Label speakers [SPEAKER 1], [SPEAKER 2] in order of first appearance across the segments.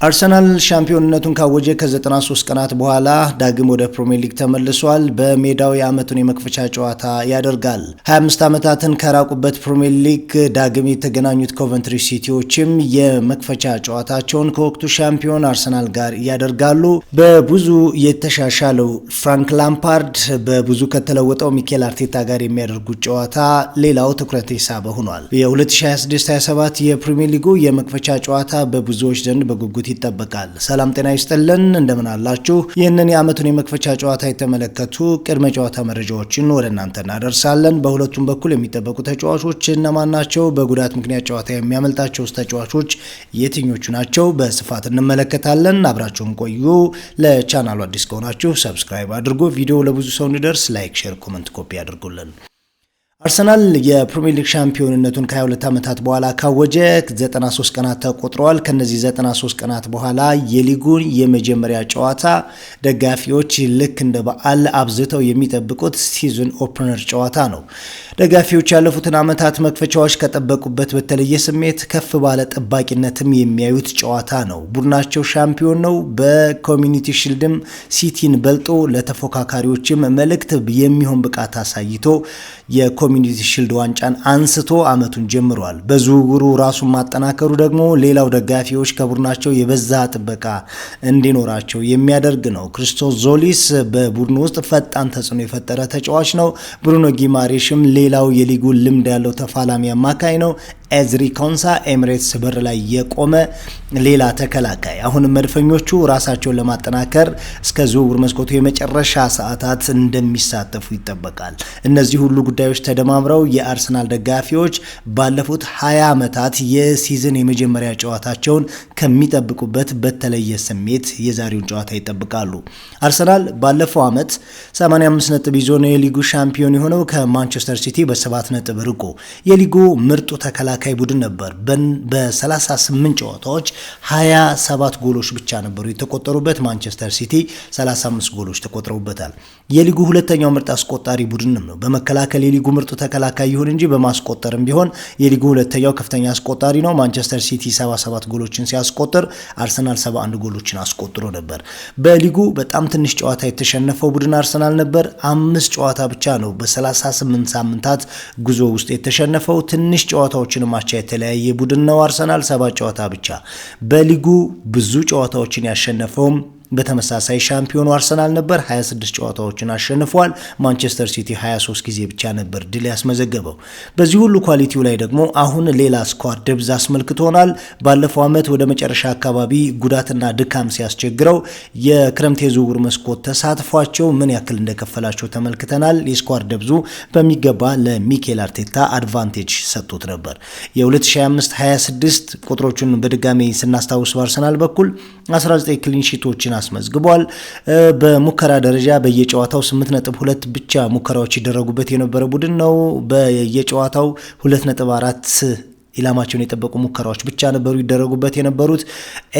[SPEAKER 1] አርሰናል ሻምፒዮንነቱን ካወጀ ከ93 ቀናት በኋላ ዳግም ወደ ፕሪሚየር ሊግ ተመልሷል። በሜዳው የዓመቱን የመክፈቻ ጨዋታ ያደርጋል። 25 ዓመታትን ከራቁበት ፕሪሚየር ሊግ ዳግም የተገናኙት ኮቨንትሪ ሲቲዎችም የመክፈቻ ጨዋታቸውን ከወቅቱ ሻምፒዮን አርሰናል ጋር ያደርጋሉ። በብዙ የተሻሻለው ፍራንክ ላምፓርድ በብዙ ከተለወጠው ሚኬል አርቴታ ጋር የሚያደርጉት ጨዋታ ሌላው ትኩረት የሳበ ሆኗል። የ2026/27 የፕሪሚየር ሊጉ የመክፈቻ ጨዋታ በብዙዎች ዘንድ በጉጉት ይጠበቃል። ሰላም ጤና ይስጥልን፣ እንደምን አላችሁ? ይህንን የዓመቱን የመክፈቻ ጨዋታ የተመለከቱ ቅድመ ጨዋታ መረጃዎችን ወደ እናንተ እናደርሳለን። በሁለቱም በኩል የሚጠበቁ ተጫዋቾች እነማን ናቸው? በጉዳት ምክንያት ጨዋታ የሚያመልጣቸው ተጫዋቾች የትኞቹ ናቸው? በስፋት እንመለከታለን። አብራችሁን ቆዩ። ለቻናሉ አዲስ ከሆናችሁ subscribe አድርጉ። ቪዲዮ ለብዙ ሰው እንዲደርስ like፣ share፣ comment፣ copy አድርጉልን። አርሰናል የፕሪሚየር ሊግ ሻምፒዮንነቱን ከ22 ዓመታት በኋላ ካወጀ 93 ቀናት ተቆጥረዋል። ከነዚህ 93 ቀናት በኋላ የሊጉን የመጀመሪያ ጨዋታ ደጋፊዎች ልክ እንደ በዓል አብዝተው የሚጠብቁት season opener ጨዋታ ነው። ደጋፊዎች ያለፉትን ዓመታት መክፈቻዎች ከጠበቁበት በተለየ ስሜት ከፍ ባለ ጠባቂነትም የሚያዩት ጨዋታ ነው። ቡድናቸው ሻምፒዮን ነው። በኮሚኒቲ ሽልድም ሲቲን በልጦ ለተፎካካሪዎችም መልእክት የሚሆን ብቃት አሳይቶ የኮሚኒቲ ሽልድ ዋንጫን አንስቶ አመቱን ጀምሯል። በዝውውሩ ራሱን ማጠናከሩ ደግሞ ሌላው ደጋፊዎች ከቡድናቸው የበዛ ጥበቃ እንዲኖራቸው የሚያደርግ ነው። ክርስቶስ ዞሊስ በቡድኑ ውስጥ ፈጣን ተጽዕኖ የፈጠረ ተጫዋች ነው። ብሩኖ ጊማሬሽም ሌላው የሊጉ ልምድ ያለው ተፋላሚ አማካይ ነው። ኤዝሪ ኮንሳ ኤሚሬትስ በር ላይ የቆመ ሌላ ተከላካይ። አሁንም መድፈኞቹ ራሳቸውን ለማጠናከር እስከ ዝውውር መስኮቱ የመጨረሻ ሰዓታት እንደሚሳተፉ ይጠበቃል። እነዚህ ሁሉ ጉዳዮች ተደማምረው የአርሰናል ደጋፊዎች ባለፉት 20 ዓመታት የ season የመጀመሪያ ጨዋታቸውን ከሚጠብቁበት በተለየ ስሜት የዛሬውን ጨዋታ ይጠብቃሉ። አርሰናል ባለፈው ዓመት 85 ነጥብ ይዞ ነው የሊጉ ሻምፒዮን የሆነው ከማንቸስተር ሲቲ በ7 ነጥብ ርቆ የሊጉ ምርጡ ተከላካይ ቡድን ነበር። በ38 ጨዋታዎች 27 ጎሎች ብቻ ነበሩ የተቆጠሩበት። ማንቸስተር ሲቲ 35 ጎሎች ተቆጥረውበታል። የሊጉ ሁለተኛው ምርጥ አስቆጣሪ ቡድንም ነው። በመከላከል የሊጉ ምርጡ ተከላካይ ይሁን እንጂ በማስቆጠርም ቢሆን የሊጉ ሁለተኛው ከፍተኛ አስቆጣሪ ነው። ማንቸስተር ሲቲ 77 ጎሎችን ሲያስቆጥር አርሰናል 71 ጎሎችን አስቆጥሮ ነበር። በሊጉ በጣም ትንሽ ጨዋታ የተሸነፈው ቡድን አርሰናል ነበር። 5 ጨዋታ ብቻ ነው በ38 ሳምንታት ጉዞ ውስጥ የተሸነፈው። ትንሽ ጨዋታዎችን አቻ የተለያየ ቡድን ነው አርሰናል 7 ጨዋታ ብቻ። በሊጉ ብዙ ጨዋታዎችን ያሸነፈውም በተመሳሳይ ሻምፒዮኑ አርሰናል ነበር። 26 ጨዋታዎችን አሸንፏል። ማንቸስተር ሲቲ 23 ጊዜ ብቻ ነበር ድል ያስመዘገበው። በዚህ ሁሉ quality ው ላይ ደግሞ አሁን ሌላ squad depth አስመልክቶናል። ባለፈው ዓመት ወደ መጨረሻ አካባቢ ጉዳትና ድካም ሲያስቸግረው የክረምት የዝውውር መስኮት ተሳትፏቸው ምን ያክል እንደከፈላቸው ተመልክተናል። የ squad depth ኡ በሚገባ ለሚኬል አርቴታ advantage ሰጥቶት ነበር። የ2025/26 ቁጥሮቹን በድጋሚ ስናስታውስ በአርሰናል በኩል 19 clean sheet ኦችን አስመዝግቧል። በሙከራ ደረጃ በየጨዋታው 8.2 ብቻ ሙከራዎች ይደረጉበት የነበረ ቡድን ነው። በየጨዋታው 2.4 ኢላማቸውን የጠበቁ ሙከራዎች ብቻ ነበሩ ይደረጉበት የነበሩት።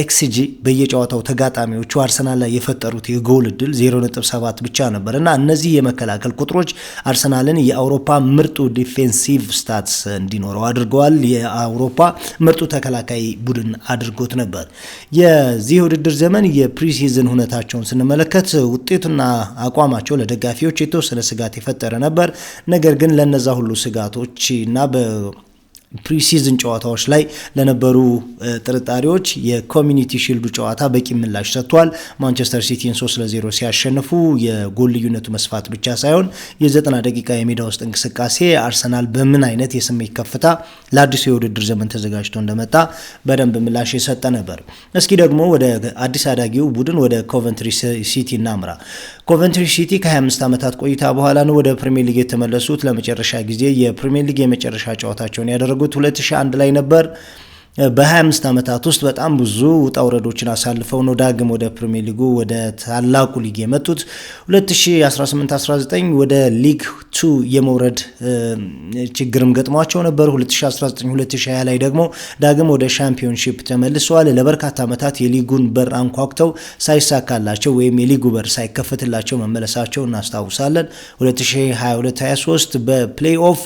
[SPEAKER 1] ኤክስጂ በየጨዋታው ተጋጣሚዎቹ አርሰናል ላይ የፈጠሩት የጎል እድል 0.7 ብቻ ነበር እና እነዚህ የመከላከል ቁጥሮች አርሰናልን የአውሮፓ ምርጡ defensive stats እንዲኖረው አድርገዋል። የአውሮፓ ምርጡ ተከላካይ ቡድን አድርጎት ነበር። የዚህ የውድድር ዘመን የ pre-season ሁነታቸውን ስንመለከት ውጤቱና አቋማቸው ለደጋፊዎች የተወሰነ ስጋት የፈጠረ ነበር። ነገር ግን ለነዛ ሁሉ ስጋቶች እና pre-season ጨዋታዎች ላይ ለነበሩ ጥርጣሬዎች የኮሚኒቲ ሺልዱ ጨዋታ በቂ ምላሽ ሰጥቷል። ማንቸስተር ሲቲን 3-0 ሲያሸንፉ የጎል ልዩነቱ መስፋት ብቻ ሳይሆን የ90 ደቂቃ የሜዳ ውስጥ እንቅስቃሴ አርሰናል በምን አይነት የስሜት ከፍታ ለአዲሱ የውድድር ዘመን ተዘጋጅቶ እንደመጣ በደንብ ምላሽ የሰጠ ነበር። እስኪ ደግሞ ወደ አዲስ አዳጊው ቡድን ወደ ኮቨንትሪ ሲቲ እናምራ። ኮቨንትሪ ሲቲ ከ25 ዓመታት ቆይታ በኋላ ነው ወደ ፕሪሚየር ሊግ የተመለሱት። ለመጨረሻ ጊዜ የፕሪሚየር ሊግ የመጨረሻ ጨዋታቸውን ያደረጉት 2001 ላይ ነበር። በ25 ዓመታት ውስጥ በጣም ብዙ ውጣ ውረዶችን አሳልፈው ነው ዳግም ወደ ፕሪሚየር ሊጉ ወደ ታላቁ ሊግ የመጡት። 2018-19 ወደ ሊግ ቱ የመውረድ ችግርም ገጥሟቸው ነበር። 2019-2020 ላይ ደግሞ ዳግም ወደ ሻምፒዮንሺፕ ተመልሰዋል። ለበርካታ ዓመታት የሊጉን በር አንኳኩተው ሳይሳካላቸው ወይም የሊጉ በር ሳይከፈትላቸው መመለሳቸው እናስታውሳለን። 2022-23 በ play off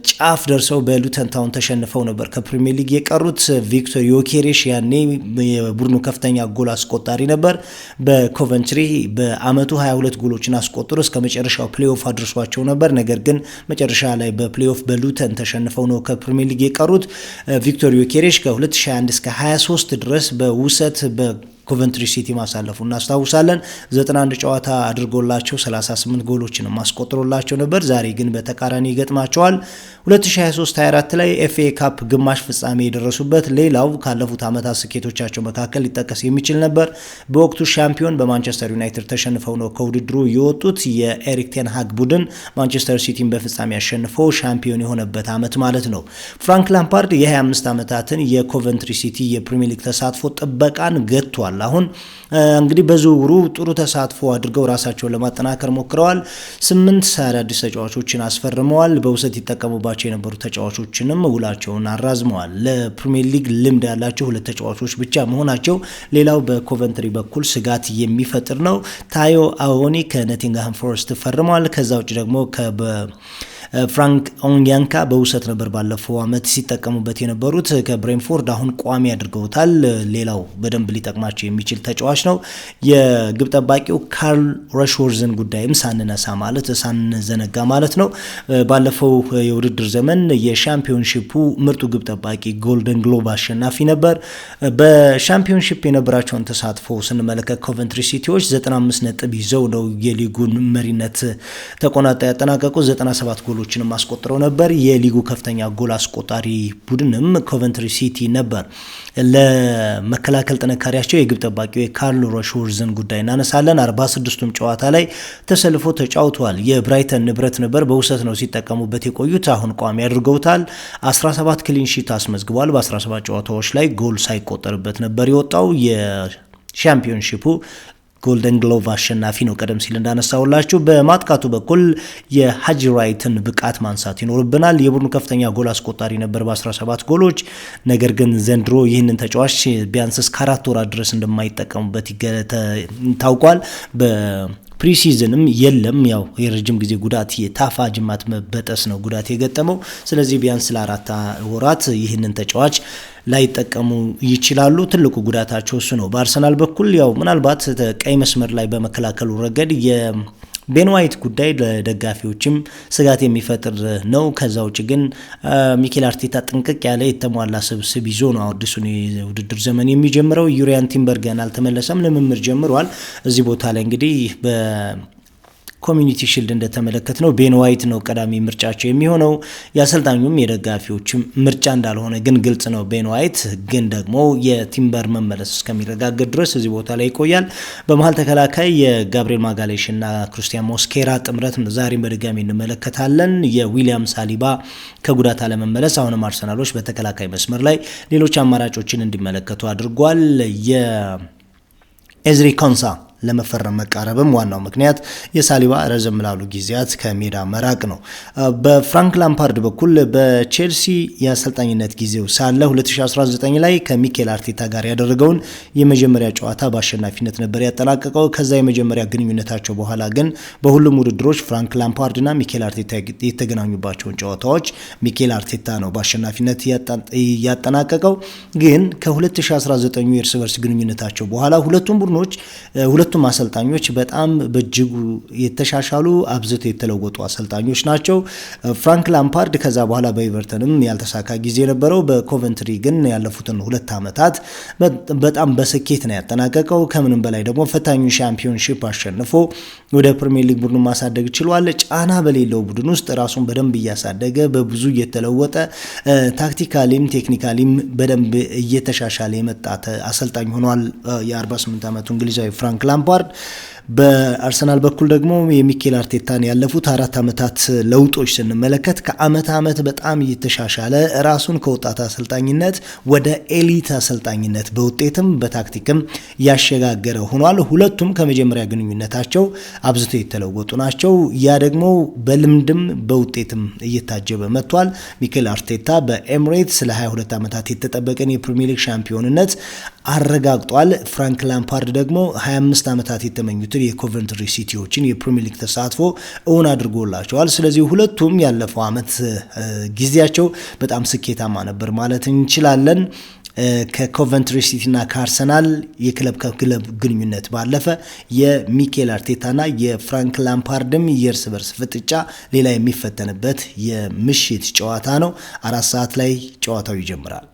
[SPEAKER 1] ጫፍ ደርሰው በሉተን ታውን ተሸንፈው ነበር ከፕሪሚየር ሊግ የቀሩት። ቪክቶር ዮኬሬሽ ያኔ የቡድኑ ከፍተኛ ጎል አስቆጣሪ ነበር። በኮቨንትሪ በአመቱ 22 ጎሎችን አስቆጥሮ እስከ መጨረሻው play-off አድርሷቸው ነበር። ነገር ግን መጨረሻ ላይ በ play-off በሉተን ተሸንፈው ነው ከፕሪሚየር ሊግ የቀሩት። ቪክቶር ዮኬሬሽ ከ2021 እስከ 23 ድረስ በውሰት በኮቨንትሪ ሲቲ ማሳለፉ እናስታውሳለን። 91 ጨዋታ አድርጎላቸው 38 ጎሎችንም አስቆጥሮላቸው ነበር። ዛሬ ግን በተቃራኒ ይገጥማቸዋል። 2023-24 ላይ ኤፍኤ ካፕ ግማሽ ፍጻሜ የደረሱበት ሌላው ካለፉት ዓመታት ስኬቶቻቸው መካከል ሊጠቀስ የሚችል ነበር። በወቅቱ ሻምፒዮን በማንቸስተር ዩናይትድ ተሸንፈው ነው ከውድድሩ የወጡት። የኤሪክ ቴን ሃግ ቡድን ማንቸስተር ሲቲን በፍጻሜ አሸንፈው ሻምፒዮን የሆነበት ዓመት ማለት ነው። ፍራንክ ላምፓርድ የ25 ዓመታትን የኮቨንትሪ ሲቲ የፕሪሚየር ሊግ ተሳትፎ ጥበቃን ገጥቷል። አሁን እንግዲህ በዝውውሩ ጥሩ ተሳትፎ አድርገው ራሳቸውን ለማጠናከር ሞክረዋል። 8 አዳዲስ ተጫዋቾችን አስፈርመዋል። በውሰት ይጠቀሙባቸው የነበሩ ተጫዋቾችንም ውላቸውን አራዝመዋል። ለፕሪሚየር ሊግ ልምድ ያላቸው 2 ተጫዋቾች ብቻ መሆናቸው ሌላው በኮቨንትሪ በኩል ስጋት የሚፈጥር ነው። ታዮ አዎኒ ከነቲንግሃም ፎረስት ፈርመዋል። ከዛ ውጭ ደግሞ ፍራንክ ኦንያንካ በውሰት ነበር ባለፈው ዓመት ሲጠቀሙበት የነበሩት ከብሬንፎርድ አሁን ቋሚ አድርገውታል። ሌላው በደንብ ሊጠቅማቸው የሚችል ተጫዋች ነው። የግብ ጠባቂው ካርል ረሽወርዝን ጉዳይም ሳንነሳ ማለት ሳንዘነጋ ማለት ነው። ባለፈው የውድድር ዘመን የሻምፒዮንሺፑ ምርጡ ግብ ጠባቂ ጎልደን ግሎብ አሸናፊ ነበር። በሻምፒዮንሺፕ የነበራቸውን ተሳትፎ ስንመለከት ኮቨንትሪ ሲቲዎች 95 ነጥብ ይዘው ነው የሊጉን መሪነት ተቆናጣ ያጠናቀቁ። 97 ጎሎችንም አስቆጥረው ነበር። የሊጉ ከፍተኛ ጎል አስቆጣሪ ቡድንም ኮቨንትሪ ሲቲ ነበር። ለመከላከል ጥንካሬያቸው የግብ ጠባቂው የካርል ረሽወርዝን ጉዳይ እናነሳለን። 46ቱም ጨዋታ ላይ ተሰልፎ ተጫውቷል። የብራይተን ንብረት ነበር። በውሰት ነው ሲጠቀሙበት የቆዩት። አሁን ቋሚ አድርገውታል። 17 clean sheet አስመዝግቧል። በ17 ጨዋታዎች ላይ ጎል ሳይቆጠርበት ነበር የወጣው። የሻምፒዮንሺፑ ጎልደን ግሎቭ አሸናፊ ነው። ቀደም ሲል እንዳነሳውላችሁ በማጥቃቱ በኩል የሃጂ ራይትን ብቃት ማንሳት ይኖርብናል። የቡድኑ ከፍተኛ ጎል አስቆጣሪ ነበር በ17 ጎሎች። ነገር ግን ዘንድሮ ይህንን ተጫዋች ቢያንስ እስከ 4 ወራት ድረስ እንደማይጠቀሙበት ታውቋል። Pre-season ም የለም። ያው የረጅም ጊዜ ጉዳት የታፋ ጅማት መበጠስ ነው ጉዳት የገጠመው። ስለዚህ ቢያንስ ለ4 ወራት ይህንን ተጫዋች ላይጠቀሙ ይችላሉ። ትልቁ ጉዳታቸው እሱ ነው። በአርሰናል በኩል ያው ምናልባት ቀይ መስመር ላይ በመከላከሉ ረገድ የቤን ዋይት ጉዳይ ለደጋፊዎችም ስጋት የሚፈጥር ነው። ከዛ ውጭ ግን ሚኬል አርቴታ ጥንቅቅ ያለ የተሟላ ስብስብ ይዞ ነው አዲሱን የውድድር ዘመን የሚጀምረው። ዩሪያን ቲምበር ገና አልተመለሰም፣ ልምምድ ጀምሯል። እዚህ ቦታ ላይ እንግዲህ በኮሚኒቲ ሺልድ እንደተመለከት ነው ቤን ዋይት ነው ቀዳሚ ምርጫቸው የሚሆነው። የአሰልጣኙም የደጋፊዎችም ምርጫ እንዳልሆነ ግን ግልጽ ነው። ቤን ዋይት ግን ደግሞ የቲምበር መመለስ እስከሚረጋገጥ ድረስ እዚህ ቦታ ላይ ይቆያል። በመሀል ተከላካይ የጋብሪኤል ማጋሌሽ እና ክርስቲያን ሞስኬራ ጥምረት ዛሬም በድጋሚ እንመለከታለን። የዊሊያም ሳሊባ ከጉዳት አለመመለስ አሁንም አርሰናሎች በተከላካይ መስመር ላይ ሌሎች አማራጮችን እንዲመለከቱ አድርጓል። የኤዝሪ ኮንሳ ለመፈረም መቃረብም ዋናው ምክንያት የሳሊባ ረዘም ላሉ ጊዜያት ከሜዳ መራቅ ነው። በፍራንክ ላምፓርድ በኩል በቼልሲ የአሰልጣኝነት ጊዜው ሳለ 2019 ላይ ከሚኬል አርቴታ ጋር ያደረገውን የመጀመሪያ ጨዋታ በአሸናፊነት ነበር ያጠናቀቀው። ከዛ የመጀመሪያ ግንኙነታቸው በኋላ ግን በሁሉም ውድድሮች ፍራንክ ላምፓርድና ሚኬል አርቴታ የተገናኙባቸውን ጨዋታዎች ሚኬል አርቴታ ነው በአሸናፊነት ያጠናቀቀው። ግን ከ2019 የእርስ በርስ ግንኙነታቸው በኋላ ሁለቱም ቡድኖች ሁለቱም አሰልጣኞች በጣም በእጅጉ የተሻሻሉ አብዝተው የተለወጡ አሰልጣኞች ናቸው። ፍራንክ ላምፓርድ ከዛ በኋላ በኤቨርተንም ያልተሳካ ጊዜ ነበረው። በኮቨንትሪ ግን ያለፉትን 2 ዓመታት በጣም በስኬት ነው ያጠናቀቀው። ከምንም በላይ ደግሞ ፈታኙ ሻምፒዮንሺፕ አሸንፎ ወደ ፕሪሚየር ሊግ ቡድኑ ማሳደግ ችሏል። ጫና በሌለው ቡድን ውስጥ ራሱን በደንብ እያሳደገ በብዙ እየተለወጠ tactically ም technically ም በደንብ እየተሻሻለ የመጣ አሰልጣኝ ሆኗል። የ48 ዓመቱ እንግሊዛዊ ፍራንክ ላምፓርድ። በአርሰናል በኩል ደግሞ የሚኬል አርቴታን ያለፉት 4 ዓመታት ለውጦች ስንመለከት ከአመት አመት በጣም እየተሻሻለ ራሱን ከወጣት አሰልጣኝነት ወደ elite አሰልጣኝነት በውጤትም በታክቲክም ያሸጋገረ ሆኗል። ሁለቱም ከመጀመሪያ ግንኙነታቸው አብዝተው የተለወጡ ናቸው። ያ ደግሞ በልምድም በውጤትም እየታጀበ መጥቷል። ሚኬል አርቴታ በኤምሬትስ ለ22 ዓመታት የተጠበቀን የፕሪሚየር ሊግ ሻምፒዮንነት አረጋግጧል። ፍራንክ ላምፓርድ ደግሞ 25 ዓመታት የተመኙትን የቆዩትን የኮቨንትሪ ሲቲዎችን የፕሪሚየር ሊግ ተሳትፎ እውን አድርጎላቸዋል። ስለዚህ ሁለቱም ያለፈው ዓመት ጊዜያቸው በጣም ስኬታማ ነበር ማለት እንችላለን። ከኮቨንትሪ ሲቲና ከአርሰናል የክለብ ከክለብ ግንኙነት ባለፈ የሚኬል አርቴታና የፍራንክ ላምፓርድም የእርስ በርስ ፍጥጫ ሌላ የሚፈተንበት የምሽት ጨዋታ ነው። 4 ሰዓት ላይ ጨዋታው ይጀምራል።